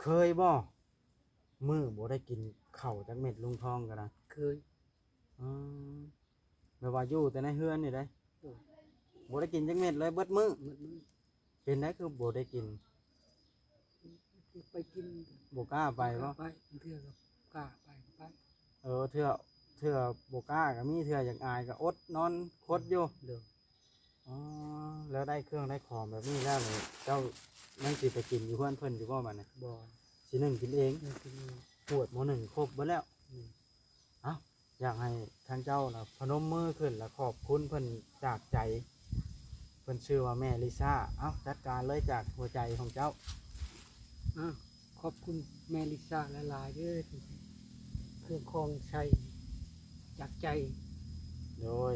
ເຄີຍບໍ່? ມື້ບໍ່ໄດ້ກິນເຂົ້າຈັກເມັດ ລຸງທອງກໍໄດ້. ເຄີຍ. ອືມ ແບບວ່າຢູ່ແຕ່ໃນເຮືອນນີ້ເດ້. ໂດຍ. ບໍ່ໄດ້ກິນຈັກເມັດເລີຍ ເບິດມື້. ເບິດມື້. ເປັນໄດ ຄືບໍ່ໄດ້ກິນ? ໄປກິນ ບໍ່ກ້າໄປບໍ່? ບໍ່ກ້າໄປ ບາງເທື່ອກໍກ້າໄປກໍໄປ. ເອີ ເທື່ອ ເທື່ອບໍ່ກ້າກໍມີ ເທື່ອຢາກອາຍກໍອົດນອນຄົດຢູ່. ໂດຍ. ອໍ ແລ້ວໄດ້ເຄື່ອງໄດ້ຂອງແບບນີ້ແລ້ວນີ້ ເຈົ້າຍັງຊິໄປກິນຢູ່ເຮືອນເພິ່ນຢູ່ບໍ່ບາດນີ້? ບໍ່. ຊິໜຶ້ງກິນເອງ? ໜຶ້ງກິນເອງ. ປວດໝໍໜຶ້ງຄົບເບິດແລ້ວ. ອືມ. ເອົ້າ ຢາກໃຫ້ທາງເຈົ້ານະພະນົມມືຂຶ້ນ ແລ້ວຂອບຄຸນເພິ່ນຈາກໃຈ. ເພິ່ນຊື່ວ່າແມ່ລິຊາ. ເອົ້າ ຈັດການເລີຍຈາກຫົວໃຈຂອງເຈົ້າ. ອາ ຂອບຄຸນແມ່ລິຊາຫຼາຍໆເດີ ທີ່ເຄື່ອງຂອງໃຊ້ຈາກໃຈ. ໂດຍ.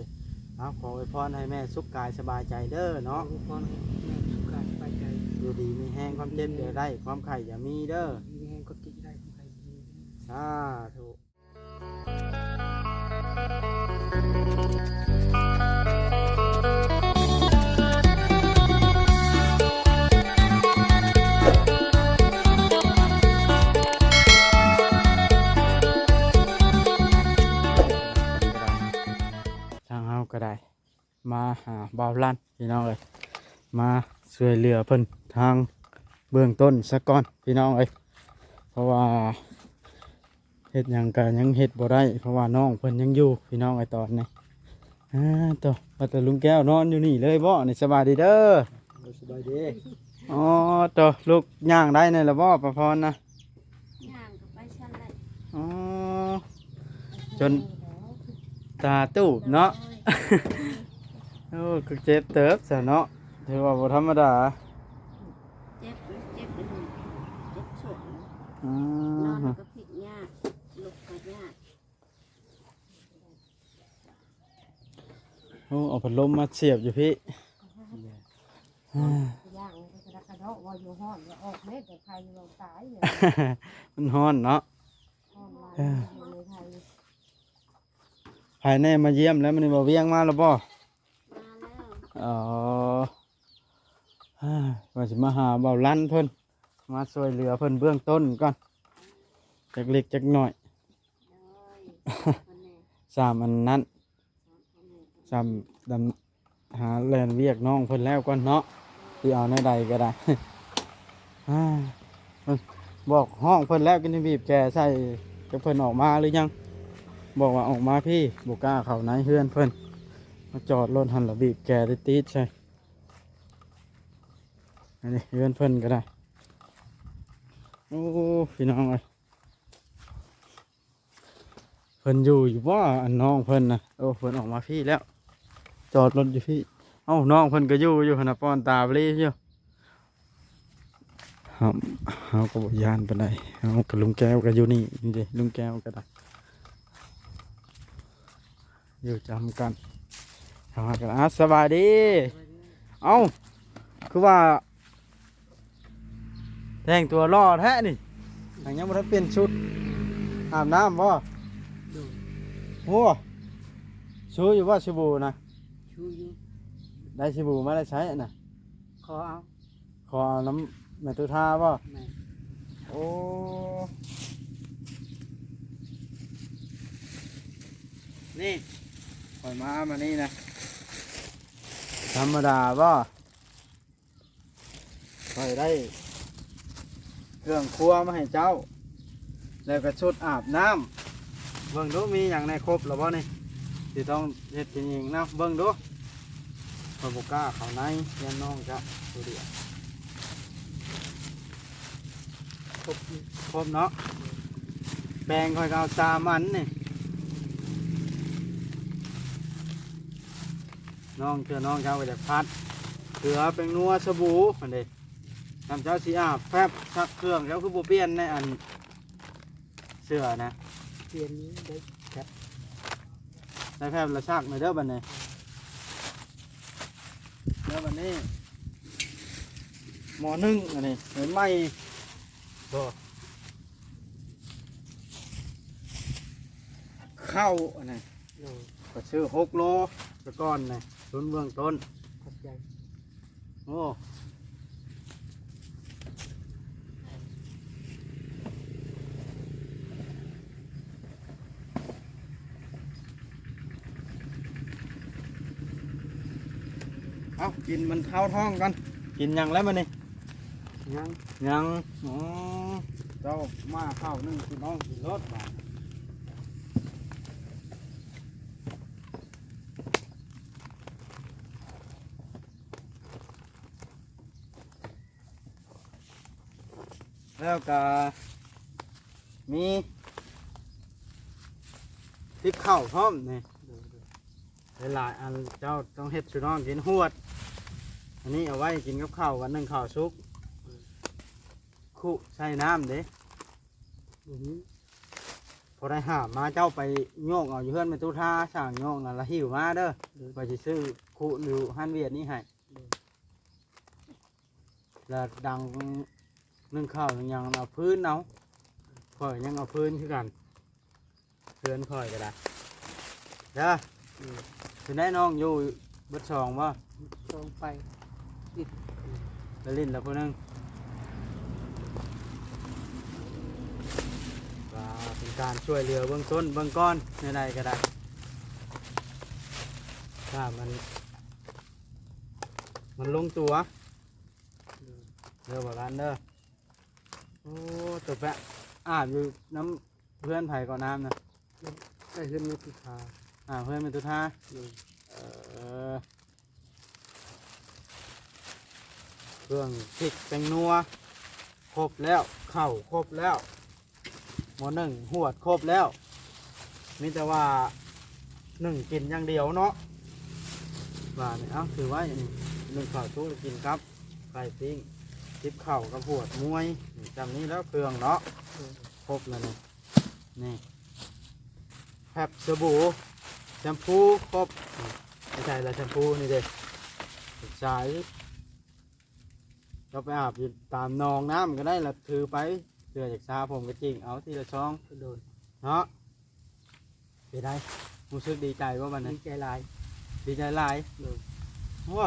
ເອົາ ຂໍອວຍພອນໃຫ້ແມ່ສຸກກາຍສະບາຍໃຈເດີເນາະ. ອວຍພອນໃຫ້ແມ່ສຸກກາຍສະບາຍໃຈ. ຢູ່ດີມີແຮງ ຄວາມເຈັບຢ່າໄດ້ ຄວາມໄຂ້ຢ່າມີເດີ. ຢູ່ດີມີແຮງ ຄວາມເຈັບຢ່າໄດ້ ຄວາມໄຂ້ຢ່າມີເດີ. ສາທຸ. ທາງເຮົາກໍໄດ້ມາຫາບ່າວລັນ ພີ່ນ້ອງເອີຍ ມາຊ່ວຍເຫຼືອເພິ່ນທາງເບື້ອງຕົ້ນສາກ່ອນ ພີ່ນ້ອງເອີຍ ເພາະວ່າ ເຮັດຫຍັງກະຍັງເຮັດບໍ່ໄດ້ ເພາະວ່ານ້ອງເພິ່ນຍັງຢູ່ ພີ່ນ້ອງເອີຍ ຕອນນີ້. ອາ ໂຕ ວ່າແຕ່ລຸງແກ້ວນອນຢູ່ນີ້ເລີຍບໍນີ້? ສະບາຍດີເດີ. ໂດຍ ສະບາຍດີ. ອໍ ໂຕ ລູກຍ່າງໄດ້ແນ່ລະບໍ ປາພອນນະ? ຍ່າງກໍໄປຊັ້ນແຫຼະ. ອໍ ຈົນຕາຕູບເນາະ. ໂດຍ. ໂອ້ ຄືເຈັບເຕີບຊະເນາະ ຖືວ່າບໍ່ທຳມະດາ. ເຈັບ ເຈັບອັນນີ້ ເຈັບສອງ. ອືມ ນອນກໍພິກຍາກ ລຸກກໍຍາກ. ໂອ້ ເອົາພັດລົມມາສຽບຢູ່ພີ້. ຍ່າງໄປກະດະກະເດາະ ວ່າຢູ່ຮ້ອນ ຢ່າອອກແມ້ ແຕ່ໄຄຢູ່ເວົ້າຕາຍ. ມັນຮ້ອນເນາະ. ຮ້ອນຫຼາຍ ເອີ ຢູ່ໃນໄທ. ໃຜແນ່ມາຢ້ຽມແລ້ວ? ມື້ນີ້ບ່າວວຽງມາແລ້ວບໍ? ມາແລ້ວ. ອໍ ວ່າຊິມາຫາບ່າວລັນເພິ່ນ ມາຊ່ວຍເຫຼືອເພິ່ນເບື້ອງຕົ້ນກ່ອນ ຈັກເລັກຈັກໜ້ອຍ. ໂດຍ. ສາມອັນນັ້ນ ສາມດຳ ຫາແລ່ນວຽກນ້ອງເພິ່ນແລ້ວກ່ອນເນາະ ຊິເອົາແນວໃດກໍໄດ້. ບອກ ຮ້ອງເພິ່ນແລ້ວ ກໍຊິບີບແກໃສ່ ຈັກເພິ່ນອອກມາຫຼືຍັງ. ບອກວ່າອອກມາພີ້ ບໍ່ກ້າເຂົ້າໃນເຮືອນເພິ່ນ ມາຈອດລົດຫັ້ນລະ ບີບແກຕິດໆໃສ່. ອັນນີ້ເຮືອນເພິ່ນກໍໄດ້. ໂອ້ ພີ່ນ້ອງເອີຍ ເພິ່ນຢູ່ຢູ່ບໍ່ ອັນນ້ອງເພິ່ນນະ? ໂອ້ ເພິ່ນອອກມາພີ້ແລ້ວ ຈອດລົດຢູ່ພີ້. ເອົ້າ ນ້ອງເພິ່ນກໍຢູ່ຢູ່ຫັ້ນນະ ປ້ອນຕາບລີຢູ່. ເຮົາ ເຮົາກໍບໍ່ຢ້ານປານໃດ ເຮົາກັບລຸງແກ້ວກໍຢູ່ນີ້ ນີ້ເດ້ ລຸງແກ້ວກໍໄດ້ ຢູ່ຈຳກັນ ເຮົາຫາກັນ. ອ່າ ສະບາຍດີ. ເອົ້າ ຄືວ່າແຕ່ງຕົວຫຼໍ່ແທ້ນີ້ ຍັງບໍ່ທັນປ່ຽນຊຸດ ອາບນ້ຳບໍ່? ໂດຍ. ໂອ້ ຊູຢູ່ບໍ່ ສະບູນະ? ຊູຢູ່. ໄດ້ສະບູມາແຕ່ໃສນະ? ຂໍເອົາ. ຂໍເອົານຳແມ່ຕຸທ່າບໍ່? ແມ່ນ. ໂອ້ ນີ້ ຂ້ອຍມາມື້ນີ້ນະ ທຳມະດາບໍ່? ຂ້ອຍໄດ້ເຄື່ອງຄົວມາໃຫ້ເຈົ້າ ແລ້ວກໍຊຸດອາບນ້ຳ. ເບິ່ງດູ ມີຫຍັງແດ່ ຄົບແລ້ວບໍ່ນີ້? ຊິຕ້ອງເຮັດກິນເອງນະ. ເບິ່ງດູ ຂ້ອຍບໍ່ກ້າເຂົ້າໃນ ຢ້ານນ້ອງຈະຜູ້ດຽວ. ຄົບ ຄົບເນາະ. ແປງຂ້ອຍກໍເອົາສາມອັນນີ້ ນ້ອງ ເທື່ອນ້ອງເຈົ້າກໍຢາກພັດ ເກືອ ແປ້ງນົວ ສະບູຫັ້ນເດ້. ນຳເຈົ້າຊິອາບແຟບ ຊັກເຄື່ອງ ເຈົ້າຄືບໍ່ປ່ຽນໃນອັນເສື້ອນະ? ປ່ຽນໄດ້ແຟບ ໄດ້ແຟບລະຊັກໜ່ອຍເດີບັດນີ້. ແລ້ວບັດນີ້ ໝໍໜຶ້ງອັນນີ້ ໃໝ່ບໍ່? ເຂົ້າອັນນີ້ ໂດຍ ຂ້ອຍຊື້ຫົກໂລ ແຕ່ກ່ອນນະ ທຸນເບື້ອງຕົ້ນ. ຂອບໃຈ. ໂອ້ ໂອ້ ເອົາ ກິນມັນຄາວທ້ອງກ່ອນ. ກິນຫຍັງແລ້ວມື້ນີ້? ຍັງ ຍັງ. ອໍ ເຈົ້າມາຄາວໜຶ່ງ ຊິນ້ອງກິນໂລດບາດ. ແລ້ວກະມີຕິບເຂົ້າພ້ອມນີ້ ຫຼາຍໆ ອັນເຈົ້າຕ້ອງເຮັດສູ່ນ້ອງກິນ. ຫວດ ອັນນີ້ເອົາໄວ້ກິນກັບເຂົ້າ ວັນໜຶ່ງເຂົ້າສຸກ. ຄຸໃສ່ນ້ຳເດ້ ບໍ່ມີ. ພໍໄດ້ຫາມາ ເຈົ້າໄປໂຍກເອົາຢູ່ເຮືອນແມ່ຕູ້ທາ ສ້າງໂຍກນັ້ນລະຫິ້ວມາເດີ. ໂດຍ ຂ້ອຍຊິຊື້ຄຸຢູ່ຮ້ານຫວຽດນີ້ໃຫ້. ໂດຍ ລະດັງໜຶ້ງເຂົ້າໜຶ້ງຫຍັງ ເອົາຟືນເອົາ. ຂ້ອຍຍັງເອົາຟືນຄືກັນ ເຮືອນຂ້ອຍກໍໄດ້ເດີ. ອືມ ເປັນໄດນ້ອງ ຢູ່ເບິດສອງບໍ່? ສອງໄປ ຕິດ ໄປຫຼິ້ນລະຜູ້ໜຶ່ງ. ວ່າເປັນການຊ່ວຍເຫຼືອເບື້ອງຕົ້ນເບື້ອງກ່ອນ ແນວໃດກໍໄດ້ ຖ້າມັນ ມັນລົງຕົວ ເດີ ເດີບໍ່ຫຼານເດີ. ໂອ້ ຕົວແປະ ອາບຢູ່ນຳເຮືອນໃຜກໍນ້ຳນະ? ໃກ້ເຮືອນແມ່ຕຸທາ. ອາບເຮືອນແມ່ຕຸທາ. ໂດຍ ເອີ ເຄື່ອງພິກແປ້ງນົວຄົບແລ້ວ ເຂົ້າຄົບແລ້ວ ໝໍ້ໜຶ້ງຫວດຄົບແລ້ວ ມີແຕ່ວ່າໜຶ້ງກິນຢ່າງດຽວເນາະ. ບາດນີ້ ເອົາ ຖືໄວ້ ໜຶ້ງເຂົ້າສຸກກິນກັບໄຂ່ປີ້ງ ຕິບເຂົ້າກັບຫວດມວຍ ນີ້ ຊ່ຳນີ້ແລ້ວເຄື່ອງເນາະ. ໂດຍ ຄົບແລ້ວນີ້ ນີ້ ແພັບ ສະບູ ແຊມພູຄົບ. ນີ້ ໄປໃສ່ລະແຊມພູນີ້ເດ້ ສາຍ ເຈົ້າໄປອາບຢູ່ຕາມໜອງນ້ຳກໍໄດ້ ລະຖືໄປ ເພື່ອຢາກສະຜົມກໍຈິງເອົາທີລະຊອງ. ໂດຍ ເນາະ. ເປັນໃດ ຮູ້ສຶກດີໃຈບໍ່ບັດນີ້? ດີໃຈຫຼາຍ ດີໃຈຫຼາຍ. ໂດຍ ໂອ້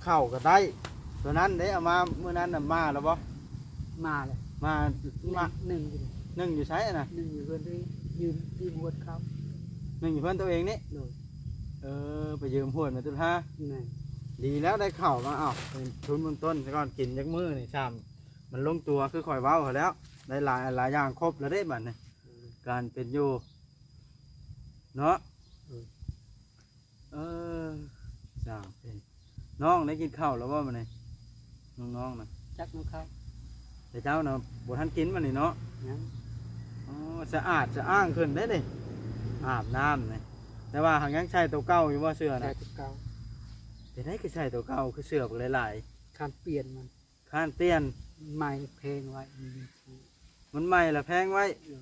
ເຂົ້າກໍໄດ້ ຕົວນັ້ນເດ້ ເອົາມາມື້ນັ້ນນະ ມາແລ້ວບໍ່? ມາແລ້ວ ມາ ມາ ໜຶ້ງຢູ່ ໜຶ້ງຢູ່ໃສນະ? ໜຶ້ງຢູ່ເຮືອນຕົວເອງ ຢືມ ຢືມຫວດເຂົ້າ ໜຶ້ງຢູ່ເຮືອນຕົວເອງນີ້. ໂດຍ ເອີ ໄປຢືມຫວດແມ່ຕຸທາ. ແມ່ນ ດີແລ້ວໄດ້ເຂົ້າມາ. ເອົາ ເປັນທຶນເບື້ອງຕົ້ນຊະກ່ອນ ກິນຈັກມື້ນີ້ ຊ້ຳ ມັນລົງຕົວຄືຂ້ອຍເວົ້າຫັ້ນແຫຼ້ວ ໄດ້ຫຼາຍ ຫຼາຍຢ່າງຄົບແລ້ວເດ້ບັດນີ້. ເອີ ການເປັນຢູ່ເນາະ. ເອີ ເອີ ຊ່າງເປັນ. ນ້ອງໄດ້ກິນເຂົ້າແລ້ວບໍ່ມື້ນີ້? ນ້ອງໆນະ ຈັກນຳເຂົາ ແຕ່ເຈົ້ານະບໍ່ທັນກິນມື້ນີ້ເນາະ? ຍັງ. ອໍ ສະອາດສະອ້າງຂຶ້ນເດ້ນີ້ ອາບນ້ຳນີ້. ແຕ່ວ່າຫາກຍັງໃສ່ໂຕເກົ່າຢູ່ບໍ່ ເສື້ອນະ? ໃສ່ໂຕເກົ່າ. ເປັນໃດຄືໃສ່ໂຕເກົ່າ ຄືເສື້ອບັກຫຼາຍໆ? ຄັນປ່ຽນມັນ ຄ້ານປ່ຽນ ໄໝ້ແພງໄວ້ ມັນມີຜູ້ ມັນໄໝ້ລະແພງໄວ້. ເອີ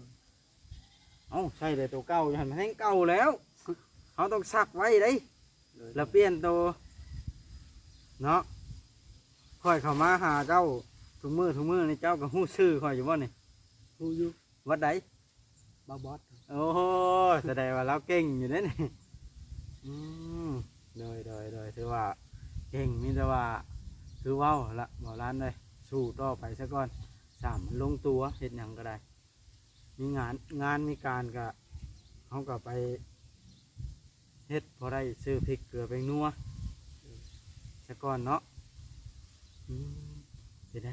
ເອົ້າ ໃສ່ແຕ່ໂຕເກົ່າຢູ່ຫັ້ນ ມັນແຮງເກົ່າແລ້ວ ເຮົາຕ້ອງຊັກໄວ້ເດ້. ໂດຍ ລະປ່ຽນໂຕເນາະ. ຂ້ອຍເຂົ້າມາຫາເຈົ້າທຸກມື້ ທຸກມື້ນີ້ ເຈົ້າກໍຮູ້ຊື່ຂ້ອຍຢູ່ບໍ່ນີ້? ຮູ້ຢູ່. ວັດໃດ? ບ່າວບອດ. ໂອ້ໂຫ ສະແດງວ່າລາວເກັ່ງຢູ່ເດ້ນີ້. ອືມ ໂດຍ ໂດຍ ໂດຍ ຖືວ່າເກັ່ງ ມີແຕ່ວ່າຄືເວົ້າຫັ້ນລະ ເວົ້າຫຼານເອີຍ ສູ້ຕໍ່ໄປຊະກ່ອນ ສາມ ມັນລົງຕົວ ເຮັດຫຍັງກໍໄດ້ ມີງານ ງານມີການກະ ເຮົາກໍໄປເຮັດ ພໍໄດ້ຊື້ພິກເກືອແປ້ງນົວຊະກ່ອນເນາະ. ອືມ ເປັນໃດ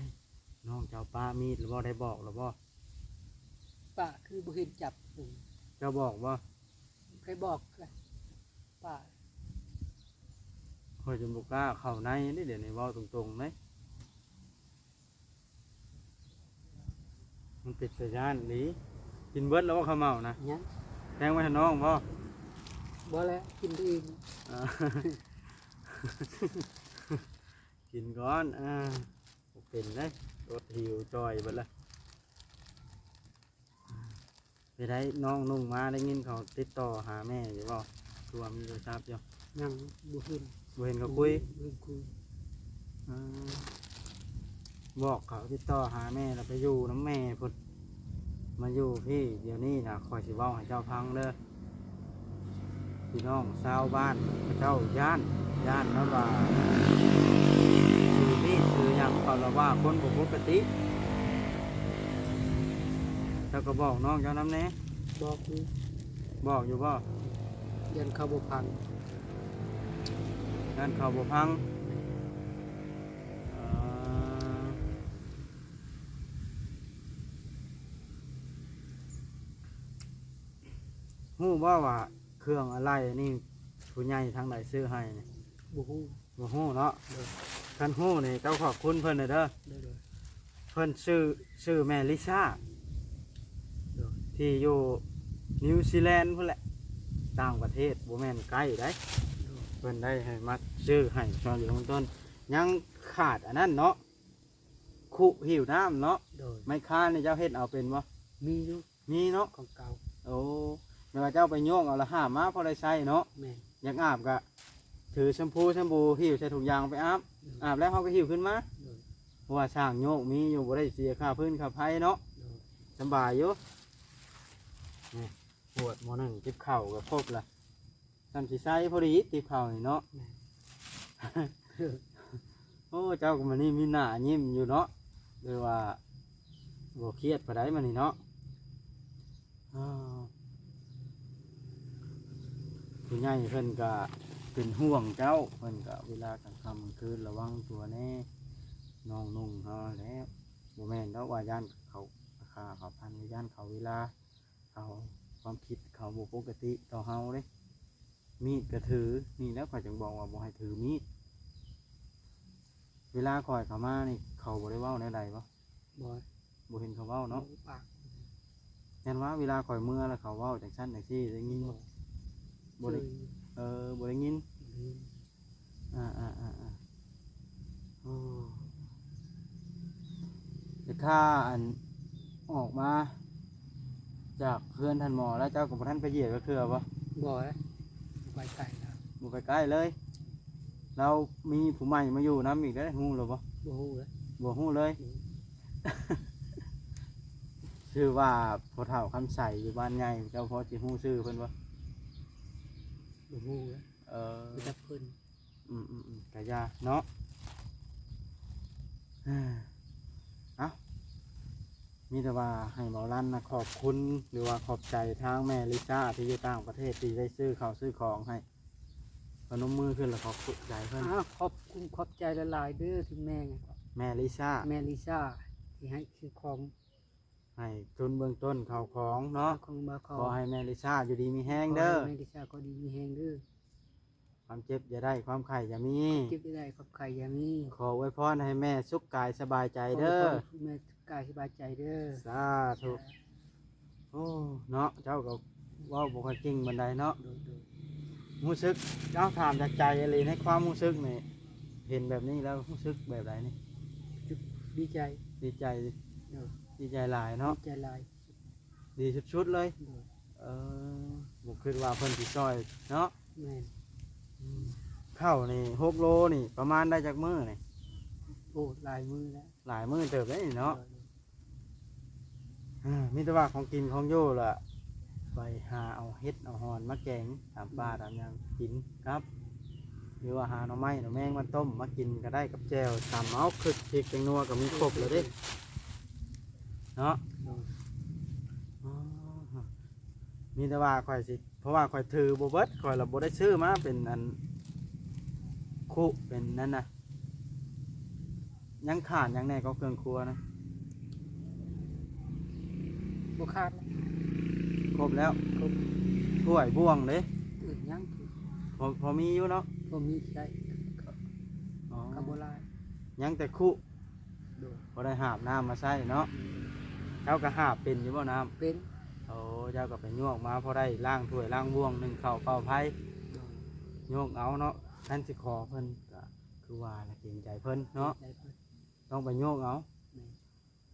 ນ້ອງເຈົ້າປະມີດແລ້ວບໍ່? ໄດ້ບອກແລ້ວບໍ່? ປະຄືບໍ່ເຫັນຈັບ. ເຈົ້າບອກບໍ່? ໃຜບອກ? ປະ. ຂ້ອຍຈົນບໍ່ກ້າເຂົ້າໃນເດ້ ດຽວນີ້ເວົ້າຕົງໆເດ້. ມັນເປັນຕາຢ້ານອີ່ຫຼີ. ກິນເບິດແລ້ວບໍ່ ເຂົ້າເໝົານະ? ຍັງ. ແບ່ງໄວ້ໃຫ້ນ້ອງບໍ່? ບໍ່ແຫຼະ ກິນແຕ່ເອງ. ອ່າ ກິນກ່ອນ ອ່າ ບໍ່ເປັນເດ້ ອົດຫິວຈ່ອຍເບິດລະ. ເປັນໃດ ນ້ອງນຸ່ງມາ ໄດ້ຍິນເຂົາຕິດຕໍ່ຫາແມ່ຢູ່ບໍ່? ຄືວ່າມີໂທລະສັບຢູ່. ຍັງບໍ່ເຫັນ ບໍ່ເຫັນເຂົາຄຸຍ. ບໍ່ເຫັນຄຸຍ. ອືມ ບອກເຂົາຕິດຕໍ່ຫາແມ່ ແລ້ວໄປຢູ່ນຳແມ່ພຸ້ນ ມາຢູ່ພີ້. ດຽວນີ້ນະ ຂ້ອຍຊິເວົ້າໃຫ້ເຈົ້າຟັງເດີ. ພີ່ນ້ອງຊາວບ້ານເຂົາເຈົ້າຢ້ານ ຢ້ານລະວ່າ ຖືມີດຖືຫຍັງ ເຂົາລະວ່າຄົນບໍ່ປົກກະຕິ. ເຈົ້າກໍບອກນ້ອງເຈົ້ານຳແດ່. ບອກຢູ່. ບອກຢູ່ບໍ່? ຢ້ານເຂົາບໍ່ຟັງ. ງານເຂົາບໍ່ພັງ. ເອີ ຮູ້ບໍ່ວ່າເຄື່ອງອາໄຫຼ່ນີ້ ຜູ້ໃຫຍ່ທາງໃດຊື້ໃຫ້ນີ້? ບໍ່ຮູ້. ບໍ່ຮູ້ເນາະ. ໂດຍ. ຄັນຮູ້ນີ້ເຈົ້າຂອບຄຸນເພິ່ນເດີ. ໂດຍ ໂດຍ. ເພິ່ນຊື່ ຊື່ແມ່ລິຊາ. ໂດຍ. ທີ່ຢູ່ນິວຊີແລນພຸ້ນແຫຼະ ຕ່າງປະເທດ ບໍ່ແມ່ນໃກ້ໃດ. ໂດຍ. ເພິ່ນໄດ້ໃຫ້ມາຊື້ໃຫ້ຊ່ວງຢູ່ເບື້ອງຕົ້ນ. ຍັງຂາດອັນນັ້ນເນາະ ຄຸຫິ້ວນ້ຳເນາະ. ໂດຍ. ໄມ້ຄ້ານນີ້ເຈົ້າເຮັດເອົາເປັນບໍ່? ມີຢູ່. ມີເນາະ ຂອງເກົ່າ. ໂອ້ ແມ່ນວ່າເຈົ້າໄປໂຍກເອົາລະຫາມມາພໍໄດ້ໃຊ້ເນາະ. ແມ່ນ. ຢາກອາບກະຖືແຊມພູ ແຊມບູ ຫິ້ວໃສ່ຖົງຢາງໄປອາບ. ໂດຍ. ອາບແລ້ວເຮົາກໍຫິ້ວຂຶ້ນມາ. ໂດຍ. ເພາະວ່າສ້າງໂຍກມີຢູ່ ບໍ່ໄດ້ເສຍຄ່າພື້ນຄ່າໄຟເນາະ. ໂດຍ. ສະບາຍຢູ່. ນີ້ ຂວດໝໍ້ໜຶ່ງ ຕິບເຂົ້າກໍຄົບລະ. ສ່ຳຊິໃສ່ພໍດີຕິບເຂົ້ານີ້ເນາະ. ແມ່ນ. ໂອ້ ເຈົ້າກໍມື້ນີ້ມີໜ້າຍິ້ມຢູ່ເນາະ ຫຼືວ່າບໍ່ຄຽດປານໃດມື້ນີ້ເນາະ. ອ້າວ ຜູ້ໃຫຍ່ເພິ່ນກະເປັນຫ່ວງເຈົ້າ ເພິ່ນກະເວລາກາງຄ່ຳກາງຄືນລະວັງຕົວແດ່ ນ້ອງນຸ່ງເຮົາຫັ້ນແຫຼະ. ບໍ່ແມ່ນດອກວ່າຢ້ານເຂົາຂ້າເຂົາພັນ ຢ້ານເຂົາເວລາ ເຂົາ ຄວາມຄິດເຂົາບໍ່ປົກກະຕິຕໍ່ເຮົາເດ້. ມີດກະຖື ນີ້ແຫຼະຂ້ອຍຈຶ່ງບອກວ່າບໍ່ໃຫ້ຖືມີດ. ເວລາຂ້ອຍເຂົ້າມານີ້ ເຂົາບໍ່ໄດ້ເວົ້າແນວໃດບໍ່? ບໍ່ ບໍ່ເຫັນເຂົາເວົ້າເນາະ. ບໍ່ປາກ. ແມ່ນວ່າເວລາຂ້ອຍເມືອແລ້ວເຂົາເວົ້າຈັ່ງຊັ້ນຈັ່ງຊີ້ ໄດ້ຍິນບໍ່? ບໍ່ ບໍ່ໄດ້. ເອີ ບໍ່ໄດ້ຍິນ. ບໍ່ໄດ້ຍິນ. ອ່າໆໆໆ ໂອ້ ແຕ່ຂ້າ ອັນ ອອກມາຈາກເຮືອນທ່ານໝໍແລ້ວ ເຈົ້າກໍບໍ່ທັນໄປຢຽບຈັກເທື່ອບໍ່? ບໍ່ເດ້ ບໍ່ໄປໃກ້ລາວ. ບໍ່ໄປໃກ້ເລີຍ. ລາວມີຜູ້ໃໝ່ມາຢູ່ນຳອີກເດ້ ຮູ້ແລ້ວບໍ່? ບໍ່ຮູ້ເດ້. ບໍ່ຮູ້ເລີຍ. ອືມ ຊື່ວ່າພໍ່ເຖົ້າຄຳໃສຢູ່ບ້ານໃຫຍ່ ເຈົ້າພໍຊິຮູ້ຊື່ເພິ່ນບໍ່? ບໍ່ຮູ້ເດ້. ເອີ ຮູ້ຈັກເພິ່ນ. ອືມໆໆ ກະຢ່າເນາະ. ເອົ້າ ມີແຕ່ວ່າໃຫ້ເບົາລັນນະຂອບຄຸນ ຫຼືວ່າຂອບໃຈທາງແມ່ລິຊາທີ່ຢູ່ຕ່າງປະເທດ ທີ່ໄດ້ຊື້ເຂົ້າຊື້ຂອງໃຫ້. ພະນົມມືຂຶ້ນແລ້ວຂອບໃຈເພິ່ນ. ອ້າວ ຂອບຄຸນຂອບໃຈຫຼາຍໆເດີ ທີ່ແມ່ ແມ່ລິຊາ ແມ່ລິຊາທີ່ໃຫ້ຊື້ຂອງ ໃຫ້ທຶນເບື້ອງຕົ້ນເຂົ້າຂອງເນາະ. ເຂົ້າຂອງ ຂໍໃຫ້ແມ່ລິຊາຢູ່ດີມີແຮງເດີ. ຂໍໃຫ້ແມ່ລິຊາກໍດີມີແຮງເດີ. ຄວາມເຈັບຢ່າໄດ້ ຄວາມໄຂ້ຢ່າມີ. ຄວາມເຈັບຢ່າໄດ້ ຄວາມໄຂ້ຢ່າມີ. ຂໍອວຍພອນໃຫ້ແມ່ສຸກກາຍສະບາຍໃຈເດີ. ຂໍອວຍພອນໃຫ້ແມ່ສຸກກາຍສະບາຍໃຈເດີ. ສາທຸ. ສາທຸ. ໂອ້ ເນາະ ເຈົ້າກໍເວົ້າບໍ່ຄ່ອຍເກັ່ງປານໃດເນາະ. ໂດຍໆ. ຮູ້ສຶກ ເຈົ້າຖາມຈາກໃຈອີ່ຫຼີ ໃນຄວາມຮູ້ສຶກນີ້ ເຫັນແບບນີ້ແລ້ວຮູ້ສຶກແບບໃດນີ້? ຮູ້ສຶກດີໃຈ. ດີໃຈ. ໂດຍ. ດີໃຈຫຼາຍເນາະ. ດີໃຈຫຼາຍ. ດີສຸດໆເລີຍ. ໂດຍ. ເອີ ບໍ່ຄິດວ່າເພິ່ນຊິຊ່ອຍເນາະ. ແມ່ນ. ອືມ ເຂົ້ານີ້ຫົກໂລນີ້ປະມານໄດ້ຈັກມື້ນີ້? ໂອ້ ຫຼາຍມື້ແລ້ວ. ຫຼາຍມື້ເຕີບເດ້ນີ້ເນາະ. ໂດຍ. ເອີ ມີແຕ່ວ່າຂອງກິນຂອງຢູ່ລະ ໄປຫາເອົາເຫັດເອົາຫອນມາແກງຕາມປ່າ ອືມ ຕາມຫຍັງກິນກັບ ຫຼືວ່າຫາໜໍ່ໄມ້ໜໍ່ແມງມາຕົ້ມມາກິນກໍໄດ້ ກັບແຈ່ວຕຳເອົາ ຄຶກ ພິກ ແປ້ງນົວກໍມີຄົບແລ້ວເດ້ ໂດຍ ເນາະ. ໂດຍ. ອໍ ມີແຕ່ວ່າຂ້ອຍຊິ ເພາະວ່າຂ້ອຍຖືບໍ່ເບິດ ຂ້ອຍລະບໍ່ໄດ້ຊື້ມາເປັນອັນ ຄຸ ເປັນນັ້ນນະ. ຍັງຂາດຫຍັງແດ່ກໍເຄື່ອງຄົວນະ? ບໍ່ຂາດ. ຄົບແລ້ວ? ຄົບ. ຖ້ວຍບ່ວງເດ້? ເອີ ຍັງ. ພໍ ພໍມີຢູ່ເນາະ? ພໍມີໃຊ້. ອໍ ກໍບໍ່ຫຼາຍ. ຍັງແຕ່ຄຸ. ໂດຍ. ພໍໄດ້ຫາບນ້ຳມາໃຊ້ເນາະ. ເຈົ້າກໍຫາບເປັນຢູ່ບໍ່ນ້ຳ? ເປັນ. ໂອ້ ເຈົ້າກໍໄປຍວກມາ ພໍໄດ້ລ້າງຖ້ວຍລ້າງບ່ວງ ໜຶ້ງເຂົ້າເປົ່າໄຟ. ໂດຍ. ຍວກເອົາເນາະ. ຄັນຊິຂໍເພິ່ນກໍຄືວ່າລະ ເກງໃຈເພິ່ນເນາະ. ເກງໃຈເພິ່ນ. ຕ້ອງໄປໂຍກເອົາ. ແມ່ນ.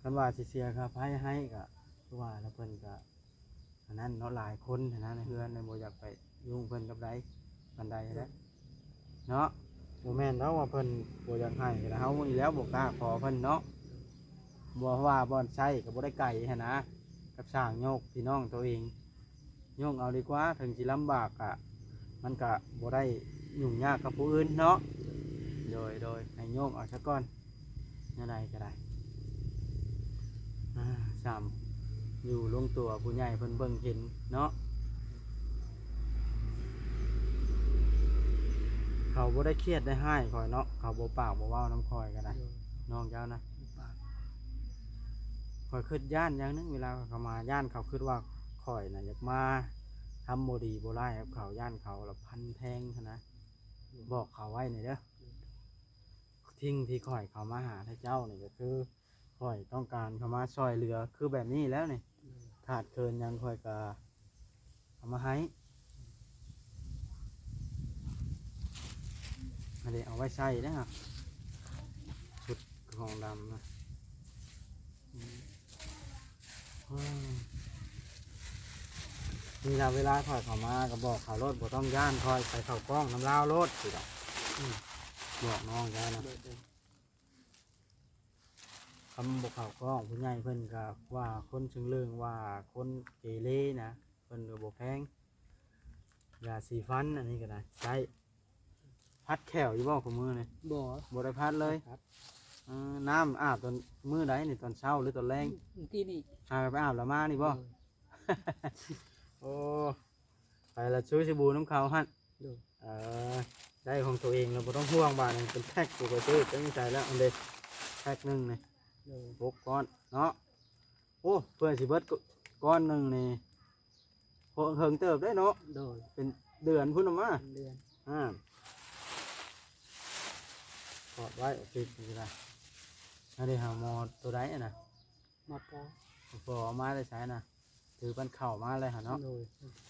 ຄັນວ່າຊິເສຍຄ່າໄຟໃຫ້ກໍຄືວ່າລະ ເພິ່ນກໍອັນນັ້ນເນາະ ຫຼາຍຄົນຫັ້ນນະໃນເຮືອນ ບໍ່ຢາກໄປຫຍຸ້ງເພິ່ນກັບໃດປານໃດແຫຼະເນາະ. ບໍ່ແມ່ນດອກວ່າເພິ່ນບໍ່ຢາກໃຫ້ ແຕ່ເຮົານີ້ແຫຼະບໍ່ກ້າຂໍເພິ່ນເນາະ. ບໍ່ວ່າບ່ອນໃຊ້ກໍບໍ່ໄດ້ໄກຫັ້ນນະ ກັບຊ່າງໂຍກພີ່ນ້ອງໂຕເອງ. ໂຍກເອົາດີກວ່າ ເຖິງຊິລຳບາກກະ ມັນກະບໍ່ໄດ້ຫຍຸ້ງຍາກກັບຜູ້ອື່ນເນາະ. ໂດຍ ໂດຍ ໃຫ້ໂຍກເອົາຊະກ່ອນ ແນວໃດກໍໄດ້. ອາ ຊ່ຳຢູ່ລົງຕົວ ຜູ້ໃຫຍ່ເພິ່ນເບິ່ງເຫັນເນາະ. ເຂົາບໍ່ໄດ້ຄຽດໄດ້ຮ້າຍຂ້ອຍເນາະ ເຂົາບໍ່ປາກບໍ່ເວົ້ານຳຂ້ອຍກໍໄດ້ ໂດຍ ນ້ອງເຈົ້ານະ ບໍ່ປາກ ຂ້ອຍຄິດຢ້ານຢ່າງໜຶ່ງ ເວລາເຂົາມາ ຢ້ານເຂົາຄິດວ່າຂ້ອຍນະຢາກມາທຳບໍ່ດີບໍ່ຮ້າຍກັບເຂົາ ຢ້ານເຂົາລະພັນແທງຫັ້ນນະ ບອກເຂົາໄວ້ແດ່ເດີ ໂດຍ ສິ່ງທີ່ຂ້ອຍເຂົ້າມາຫາແທ້ເຈົ້ານີ້ກໍຄື ຂ້ອຍຕ້ອງການເຂົ້າມາຊ່ອຍເຫຼືອຄືແບບນີ້ແລ້ວນີ້ ໂດຍ ຂາດເຂີນຫຍັງຂ້ອຍກໍເອົາມາໃຫ້ ອັນນີ້ເອົາໄວ້ໃສ່ເດ້ ຊຸດຂອງດຳນະ ອືມ ນີ້ລະ ເວລາຂ້ອຍເຂົ້າມາກໍບອກເຂົາໂລດ ບໍ່ຕ້ອງຢ້ານ ຂ້ອຍໄປເຂົ້າກ້ອງນຳລາວໂລດ ຊິດອກ ອືມ ບອກນ້ອງເຈົ້ານະ ໂດຍ ໂດຍ ຄຳບໍ່ເຂົ້າກ້ອງ ຜູ້ໃຫຍ່ເພິ່ນກໍວ່າຄົນຊຶງເລິງ ວ່າຄົນເກເລນະ ເພິ່ນກໍບໍ່ແພງ ຢາສີຟັນອັນນີ້ກໍໄດ້ ໃຊ້ ພັດແຂ້ວຢູ່ບໍ່ຄູ່ມື້ນີ້? ບໍ່ ບໍ່ໄດ້ພັດເລີຍ ບໍ່ພັດ ເອີ ນ້ຳອາບຕອນມື້ໃດນີ້? ຕອນເຊົ້າ ຫຼື ຕອນແລງ? ມື້ກີ້ນີ້ ຫາໄປອາບລະມານີ້ບໍ່? ໂດຍ ໂອ້ ໄປລະຊູສະບູນຳເຂົາຫັ້ນ ໂດຍ ເອີ ໄດ້ຂອງໂຕເອງແລ້ວ ບໍ່ຕ້ອງຫ່ວງ ບາດນີ້ເປັນແພັກ ກູກໍຊື້ໄປໃສ່ແລ້ວ ອັນເດ ແພັກໜຶ່ງນີ້ ໂດຍ ຫົກກ້ອນເນາະ ໂອ້ ເພື່ອຊິເບິດກ້ອນໜຶ່ງນີ້ ເຫິງເຕີບເດ້ເນາະ ໂດຍ ເປັນເດືອນພຸ້ນນະມາ ເປັນເດືອນ ອ່າ ຖອດໄວ້ ໂອເຄ ນີ້ກໍໄດ້ ອັນນີ້ຫາໝໍ້ໂຕໃດຫັ້ນນະ? ໝໍ້ປໍ ໝໍ້ປໍເອົາມາແຕ່ໃສນະ? ຖືປັ້ນເຂົ້າມາເລີຍຫັ້ນເນາະ ໂດຍ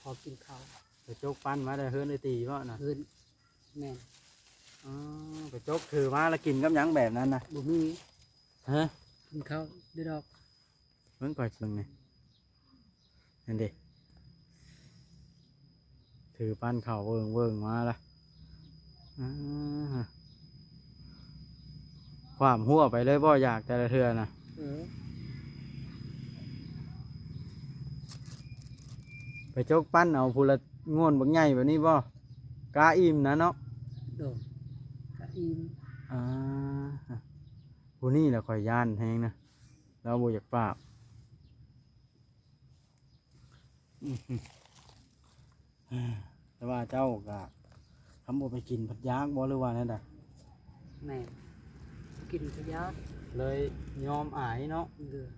ພໍກິນເຂົ້າ ໄປຈົກປັ້ນມາແຕ່ເຮືອນເອື້ອຍຕີບໍ່ນະ? ເຮືອນ ແມ່ນ ອໍ ໄປຈົກຖືມາແລ້ວກິນກັບຫຍັງແບບນັ້ນນະ? ບໍ່ມີ ຮະ? ກິນເຂົ້າເດີດອກ ເບິ່ງຂ້ອຍເບິ່ງນີ້ ນັ້ນເດ ຖືປັ້ນເຂົ້າເວີ້ງໆມາລະ ອາ ຄວ້າມຫົວໄປເລີຍບໍ່ ຢາກແຕ່ລະເທື່ອນະ? ເອີ ໄປຈົກປັ້ນເອົາພຸ້ນລະ ງ່ວນບັກໃຫຍ່ແບບນີ້ບໍ່? ກະອີ່ມນະເນາະ ໂດຍ ກະອີ່ມ ອາ ຜູ້ນີ້ລະຂ້ອຍຢ້ານແຮງນະ ລາວບໍ່ຢາກປາກ ອືມ ແຕ່ວ່າເຈົ້າກະ ຄຳບໍ່ໄປກິນພັດຢາກບໍ່ ຫຼືວ່າແນວໃດ? ແມ່ນ ກິນກໍຢາກ ເລີຍຍອມອາຍເນາະ ໂດຍ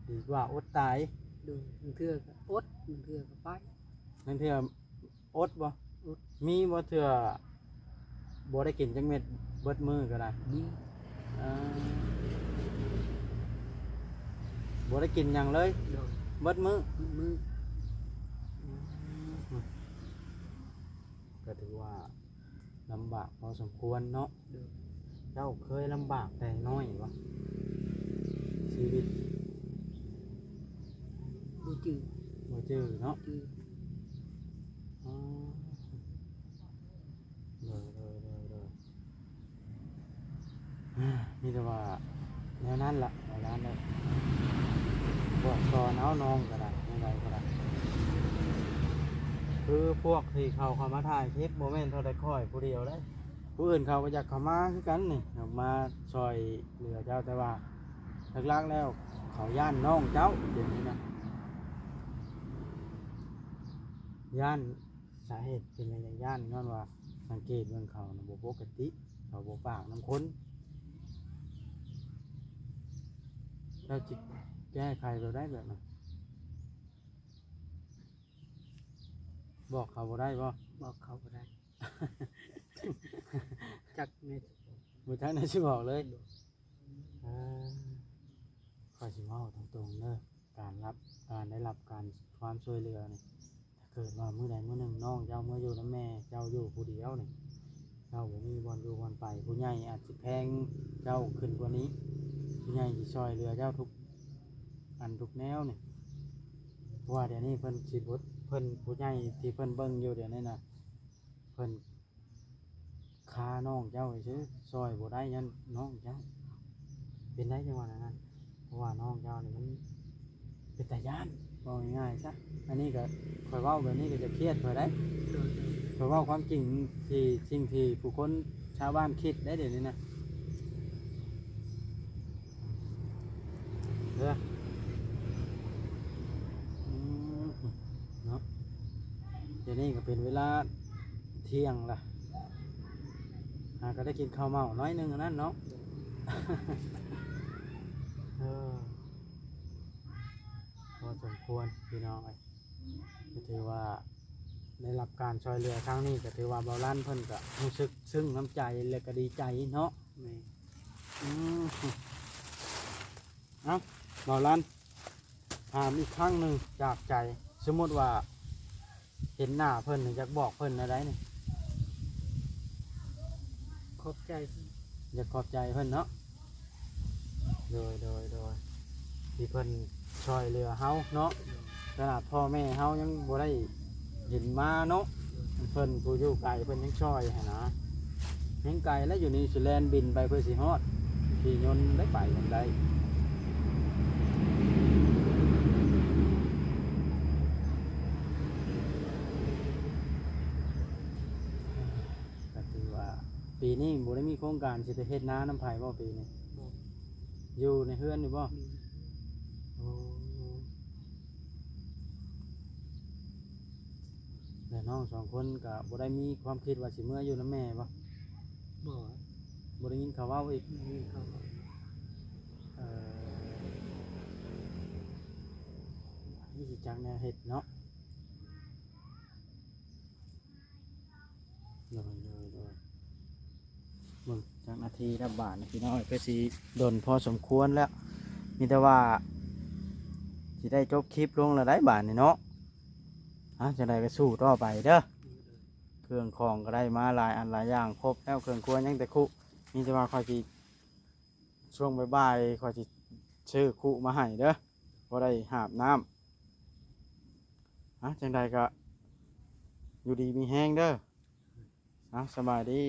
ດີກວ່າອົດຕາຍ ໂດຍ ບາງເທື່ອກໍອົດ ບາງເທື່ອກໍໄປ ບາງເທື່ອ ອົດບໍ່? ອົດ ມີບໍ່ເທື່ອບໍ່ໄດ້ກິນຈັກເມັດເບິດມື້ກໍໄດ້? ມີ ເອີ ບໍ່ໄດ້ກິນຫຍັງເລີຍ? ໂດຍ ເບິດມື້? ເບິດມື້ ອືມ ກໍຖືວ່າລຳບາກພໍສົມຄວນເນາະ? ໂດຍ ເຈົ້າເຄີຍລຳບາກແຕ່ນ້ອຍບໍ່? ຊີວິດ ບໍ່ຈື່ ບໍ່ຈື່ເນາະ? ບໍ່ຈື່ ອໍ ໂດຍ ໂດຍ ໂດຍ ໂດຍ ມີແຕ່ວ່າແນວນັ້ນລະ ແນວນັ້ນແຫຼະ ບອກສອນເອົານ້ອງກໍໄດ້ ແນວໃດກໍໄດ້ ຄືພວກທີ່ເຂົາເຂົ້າມາຖ່າຍຄລິບ ບໍ່ແມ່ນເທົ່າແຕ່ຂ້ອຍຜູ້ດຽວເດ້ ຜູ້ອື່ນເຂົາກໍຢາກເຂົ້າມາຄືກັນນີ້ ຢາກມາຊ່ອຍເຫຼືອເຈົ້າ ແຕ່ວ່າຫຼັກໆແລ້ວເຂົາຢ້ານນ້ອງເຈົ້າ ດຽວນີ້ນະ ຢ້ານ ສາເຫດເປັນຫຍັງຈັ່ງຢ້ານ ຍ້ອນວ່າສັງເກດເບິ່ງເຂົານະບໍ່ປົກກະຕິ ເຂົາບໍ່ປາກນຳຄົນ ເຈົ້າຊິແກ້ໄຂແບບໃດແບບນັ້ນ? ບອກເຂົາບໍ່ໄດ້ບໍ່? ບອກເຂົາບໍ່ໄດ້ ຈັກແນວ ບໍ່ຈັກແນວຊິບອກເລີຍ ບໍ່ ເອີ ຂ້ອຍຊິເວົ້າຕົງໆເດີ ການຮັບ ການໄດ້ຮັບການ ຄວາມຊ່ວຍເຫຼືອນີ້ ຖ້າເກີດວ່າມື້ໃດມື້ໜຶ່ງນ້ອງເຈົ້າເມືອຢູ່ນຳແມ່ ເຈົ້າຢູ່ຜູ້ດຽວນີ້ ເຈົ້າບໍ່ມີບ່ອນຢູ່ບ່ອນໄປ ຜູ້ໃຫຍ່ອາດຊິແພງເຈົ້າຂຶ້ນກວ່ານີ້ ຜູ້ໃຫຍ່ຊິຊ່ອຍເຫຼືອເຈົ້າທຸກອັນທຸກແນວນີ້ ເພາະວ່າດຽວນີ້ເພິ່ນຊິບໍ່ ເພິ່ນ ຜູ້ໃຫຍ່ທີ່ເພິ່ນເບິ່ງຢູ່ດຽວນີ້ນະ ເພິ່ນ ຄານ້ອງເຈົ້າຊື່ໆ ຊ່ອຍບໍ່ໄດ້ ຢ້ານນ້ອງເຈົ້າເປັນໄດ້ ຈັ່ງວ່າແນວນັ້ນ ເພາະວ່ານ້ອງເຈົ້ານີ້ມັນເປັນຕາຢ້ານ ເວົ້າງ່າຍໆຊະ ອັນນີ້ກໍຂ້ອຍເວົ້າແບບນີ້ກໍຈະຄຽດຂ້ອຍໄດ໋ ໂດຍ ໂດຍ ຂ້ອຍເວົ້າຄວາມຈິງທີ່ ສິ່ງທີ່ຜູ້ຄົນຊາວບ້ານຄິດໄດ໋ ດຽວນີ້ນະ ເດີ ອືມ ເນາະ ດຽວນີ້ກໍເປັນເວລາທ່ຽງລະ ກໍໄດ້ກິນເຂົ້າເໝົາໜ້ອຍໜຶ່ງອັນນັ້ນເນາະ. ເອີ ພໍສົມຄວນພີ່ນ້ອງເອີຍ ກໍຖືວ່າໄດ້ຮັບການຊ່ວຍເຫຼືອຄັ້ງນີ້ ກໍຖືວ່າເບົາລັນເພິ່ນກໍຮູ້ສຶກຊຶ້ງນ້ຳໃຈ ແລະກໍດີໃຈເນາະ. ແມ່ນ. ອືມ ເອົ້າ ເບົາລັນ ຖາມອີກຄັ້ງໜຶ່ງຈາກໃຈ ສົມມຸດວ່າເຫັນໜ້າເພິ່ນນີ້ ຢາກບອກເພິ່ນແນວໃດນີ້? ຂອບໃຈເພິ່ນ. ຢາກຂອບໃຈເພິ່ນເນາະ. ໂດຍ ໂດຍ ໂດຍ ທີ່ເພິ່ນຊ່ວຍເຫຼືອເຮົາເນາະ. ໂດຍ. ຂະໜາດພໍ່ແມ່ເຮົາຍັງບໍ່ໄດ້ເຫັນມາເນາະ. ໂດຍ. ເພິ່ນຜູ້ຢູ່ໄກເພິ່ນຍັງຊ່ອຍຫັ້ນນະ. ແຮງໄກແລ້ວ ຢູ່ນິວຊີແລນບິນໄປເພື່ອຊິຮອດ ຂີ່ຍົນໄດ້ໄປຍັງໄດ້. ກໍຖືວ່າປີນີ້ບໍ່ໄດ້ມີໂຄງການຊິໄປເຮັດນານຳໃຜບໍ່ປີນີ້? ບໍ່. ຢູ່ໃນເຮືອນນີ້ບໍ່? ໂອ້ ແລະນ້ອງສອງຄົນກໍບໍ່ໄດ້ມີຄວາມຄິດວ່າຊິເມືອຢູ່ນຳແມ່ບໍ່? ບໍ່. ບໍ່ໄດ້ຍິນເຂົາເວົ້າອີກ? ບໍ່ໄດ້ຍິນເຂົາເວົ້າ. ເອີ ນີ້ຊິຈັກແນວເຮັດເນາະ. ໂດຍ ໂດຍ ໂດຍ ເບິ່ງຈັກນາທີແລ້ວບາດນີ້ພີ່ນ້ອງເອີຍ ຄືຊິດົນພໍສົມຄວນແລ້ວ. ມີແຕ່ວ່າຊິໄດ້ຈົບຄລິບລົງແລ້ວໄດ໋ບາດນີ້ເນາະ. ອ່າ ຈັ່ງໃດກໍສູ້ຕໍ່ໄປເດີ. ເຄື່ອງຂອງກໍໄດ້ມາຫຼາຍອັນຫຼາຍຢ່າງຄົບແລ້ວ ເຄື່ອງຄົວຍັງແຕ່ຄຸ. ມີແຕ່ວ່າຂ້ອຍຊິ ຊ່ວງບ່າຍໆ ຂ້ອຍຊິຊື້ຄຸມາໃຫ້ເດີ ພໍໄດ້ຫາບນ້ຳ. ອ່າ ຈັ່ງໃດກໍຢູ່ດີມີແຮງເດີ. ອ່າ ສະບາຍດີ.